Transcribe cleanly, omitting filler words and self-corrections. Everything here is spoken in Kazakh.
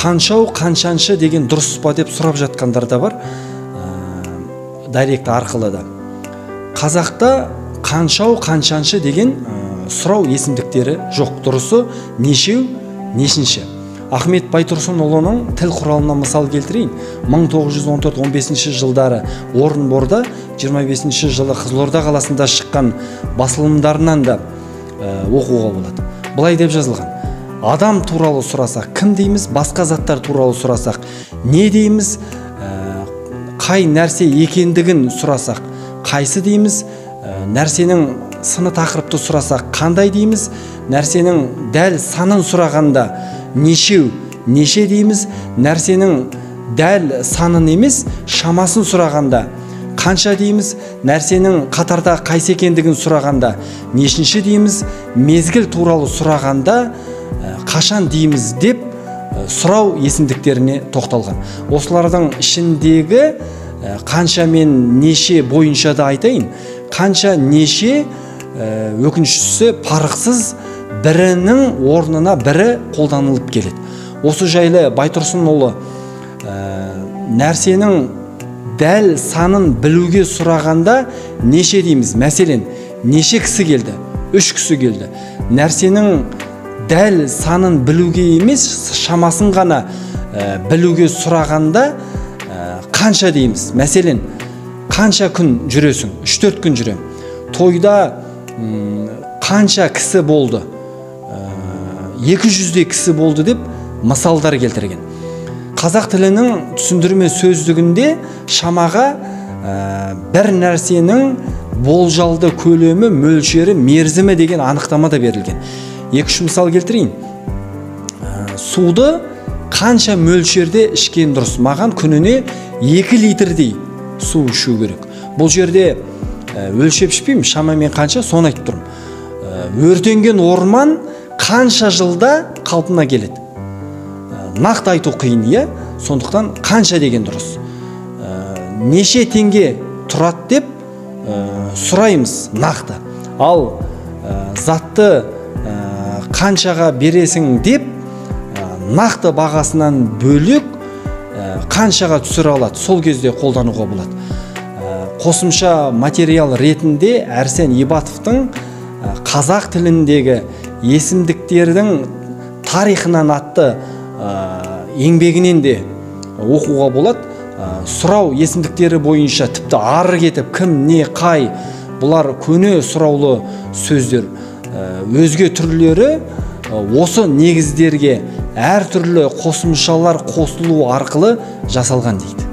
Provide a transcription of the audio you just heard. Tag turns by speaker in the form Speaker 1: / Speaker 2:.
Speaker 1: Қаншау, қаншаншы деген дұрыс па деп сұрап жатқандар да бар, директ арқылы да. Қазақта қаншау, қаншаншы деген сұрау есімдіктері жоқ. Дұрысы нешеу, нешінші. Ахмет Байтұрсынұлының тіл құралына мысал келтірейін. 1914-15 жылдары Орынборда, 25 жылы Қызылорда қаласында шыққан басылымдарынан да оқуға болады. Былай деп жазылған: адам туралы сұрасақ кім дейміз, басқа заттар туралы сұрасақ не дейміз, қай нәрсе екендігін сұрасақ қайсы дейміз, нәрсенің сыны тақырыпты сұрасақ қандай дейміз, нәрсенің дәл санын сұрағанда нешеу, неше дейміз, нәрсенің дәл санын емес шамасын сұрағанда қанша дейміз, нәрсенің қатарда қайсы екендігін сұрағанда нешінші дейміз, мезгіл туралы сұрағанда қашан дейміз деп сұрау есімдіктеріне тоқталған. Осылардың ішіндегі қанша мен неше бойынша да айтайын. Қанша, неше, өкініштісі парықсыз бірінің орнына бірі қолданылып келеді. Осы жайлы Байтұрсынұлы нәрсенің дәл санын білуге сұрағанда неше дейміз. Мәселен, неше кісі келді? 3 кісі келді. Нәрсенің дәл санын білуге емес, шамасын ғана білуге сұрағанда қанша дейміз. Мәселен, қанша күн жүресің? 3-4 күн жүрем. Тойда қанша кісі болды? 200-дей кісі болды деп мысалдар келтірген. Қазақ тілінің түсіндірме сөздігінде шамаға бір нәрсенің болжалды көлемі, мөлшері, мерзімі деген анықтама да берілген. 2-3 мысал келтірейін. Суды қанша мөлшерде ішкен дұрыс? Маған күніне 2 литрдей су ішу керек. Бұл жерде өлшеп ішпеймін, шамамен қанша, соны айтып тұрмын. Өртенген орман қанша жылда қалпына келеді? Нақты айту қиын, иә? Сондықтан қанша деген дұрыс. Неше теңге тұрады деп сұраймыз нақты. Ал затты қаншаға бересің деп нақты бағасынан бөлек қаншаға түсіре алады, сол кезде қолдануға болады. Қосымша материал ретінде Әрсен Ибатовтың қазақ тіліндегі есімдіктердің тарихынан атты еңбегінен де оқуға болады. Сұрау есімдіктері бойынша тіпті ары кетіп кім, не, қай, бұлар көне сұраулы сөздер. Өзге түрлері осы негіздерге әртүрлі қосымшалар қосылу арқылы жасалған дейді.